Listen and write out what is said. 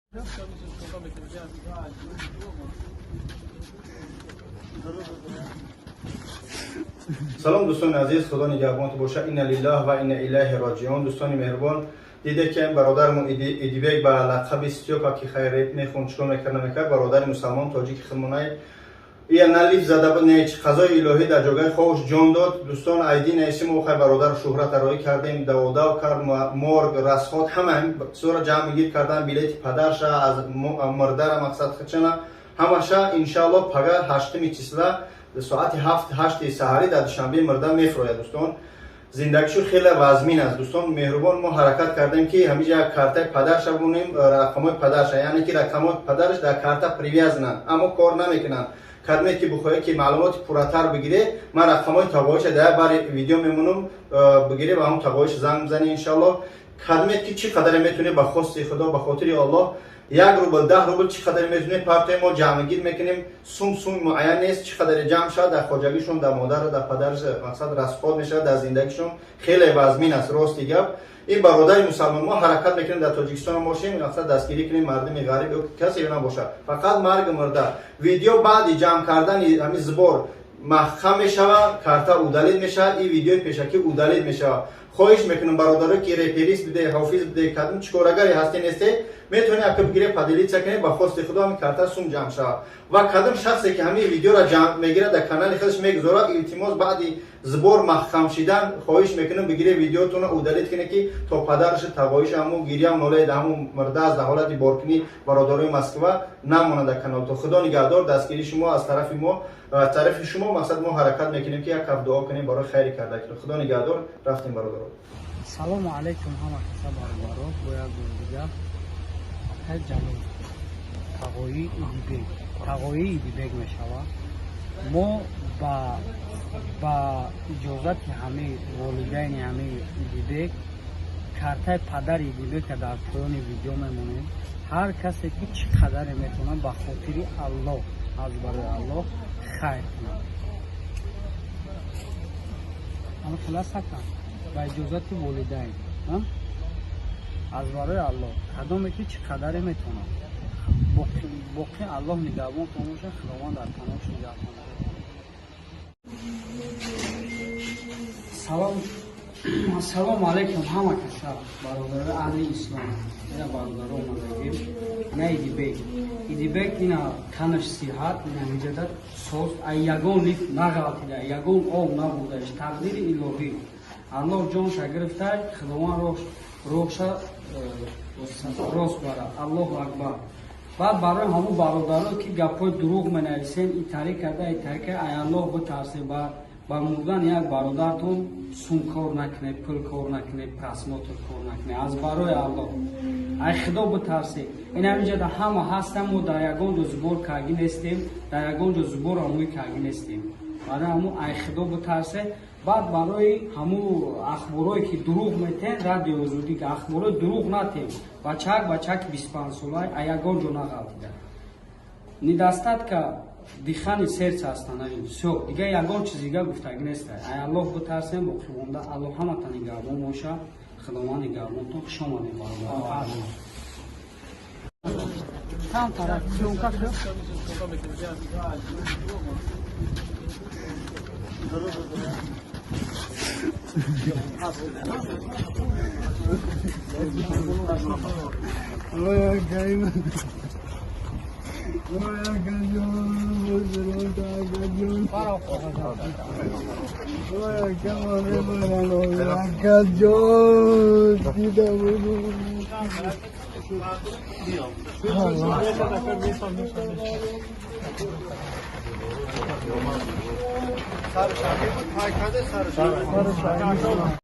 Салом, дӯстони азиз, Худо нигаҳбонтон боша. Инна лиллаҳ ва инна илайҳи роҷиун. Дӯстони меҳрубон, диде ки бародармон Идибек ба лақаби Стёпа, ки хайр мехонд, чикор мекард, намекард, бародари мусалмон тоҷики худмонай ия на лифт зада буд, не қазои илоҳӣ дар ҷогаи хобаш ҷон дод. Дӯстон, айди наиси мо хай бародар шӯҳрат роӣ кардем, даводав кард, морг, расход, ҳама чизоро ҷамъ гир кардан, билети падарша аз мурдара мақсад хичана ҳамаша. Иншааллоҳ, пага 8-ми числа соати 7-8 саҳарӣ дар Душанбе мурда мефурояд. Дӯстон, зиндагишу хеле вазмин аст. Дӯстон меҳрубон, мо ҳаракат кардем, ки ҳамиҷа картаи падарша бунем, рақамҳои падарша, яъне ки рақамҳои падараш дар карта привязананд, аммо кор намекунанд. Кадме ки бихоҳед, ки маълумоти пурратар бигиред, ман рақамҳои тағоиша дар як бари видео мемонам, бигиред ва ҳамон тағоиша занг бизанед. Иншаллоҳ, кадме ки чӣ қадаре метавонед, ба хости Худо, ба хотири Аллоҳ, 1 рубл, 10 рубл, чӣ қадаре метавонед партои, мо ҷамъгир мекунем. Сум муайян нест, чӣ қадаре ҷамъ шавад, дар хоҷагишон, дар модару дар падараш мақсад расход мешавад. Дар зиндагишон хеле вазмин аст. Рости гап, ин бародари мусалмон, мо ҳаракат мекунем, дар Тоҷикистон бошем, мақсад дастгирӣ кунем мардуми ғариб ё касе набошад, фақат марги мурда. Видео баъди ҷамъ кардани ҳамин сбор маҳкам мешавад, карта удалить мешавад, ин видеои пешакӣ удалить мешавад. Хоҳиш мекунам, бародаро, ки реперист биде, ҳофиз биде, кадом чикорагаре ҳасте, несте, метавонед ака бигире, поделиться кунед, ба хости Худо ҳамин карта сум ҷамъ шавад. Ва кадом шахсе ки ҳамин видеоро ҷамъ мегирад, дар канали худаш мегузорад, илтимос, баъди сбор маҳкам шидан, хоҳиш мекунам, бигире, видеотонро удалить кунед, ки то падарашу тағоиша ҳамун гирьям нолаи дар ҳамун мурда аст, дар ҳолати боркунӣ бародарои Москва намонад дар канал. То Худо нигаҳдор, дастгирии шумо аз тарафи мо, аз тарафи шумо мақсад мо ҳаракат мекунем, ки як каф дуо кунем барои хайри карда. Худо нигаҳдор, рафтем, бародаро. Салому алайкум, ҳама каса, бародаро. Бо як бор дигар акай Ҷалол, тағоии Идибек, тағоии Идибек мешавад. Мо ба иҷозати ҳамаи волидайни ҳамаи Идибек картаи падари Идибека дар поёни видео мемонем. Ҳар касе ки чӣ қадаре метавонад, ба хотири Аллоҳ, аз барои Аллоҳ хайр кунад. Ама хуласака ба иҷозати волидайн, аз барои Аллоҳ, кадоме ки чӣ қадаре метавонад, боқӣ Аллоҳ нигаҳбонтон бошад, Худованд дар паноҳш нигаҳбон. Салом, ассалому алайкум, ҳама каса, бародарои аҳли ислом. Ина бародаро омадагим, ина Идибек, Идибек ина танаш сиҳат, ина ҳиҷада соз, ай ягон лифт нағалтида, ягон об набурдааш. Тақдири илоҳӣ, Аллоҳ ҷонша гирифтай, Худованд роҳша рост барад. Аллоҳу акбар. Баъд барои ҳамун бародаро, ки гапҳои дурӯғ менависен, итари карда, итари карда, ай Аллоҳ битарсе. Ба мурдан як бародартон сум кор накунед, пул кор накунед, просмотр кор накунед. Аз барои Аллоҳ, ай Худо битарсе. Ин ҳаминҷода ҳама ҳастам, мо дар ягон ҷо сбор каргӣ нестем, дар ягон ҷо сбор омӯй каргӣ нестем. Барои ҳамун ай Худо битарсе. Баъд барои ҳамун ахборое ки дурӯғ метен, Радио Озодӣ, ахборои дурӯғ натем. Бачак, бачаки 25 сола, а ягон ҷо нағалтида, недостатка дыхания, сердца остановил, всё, дига ягон чиз дига гуфтагӣ неста. Ай Аллоҳ битарсем. Боқӣ монда Аллоҳ ҳамата нигаҳбон боша, Худованд нигаҳбонтон. Хуш омадем, бародар. Там тараф съёмка кӯ. Сар шаҳид буд, пайкаде сар.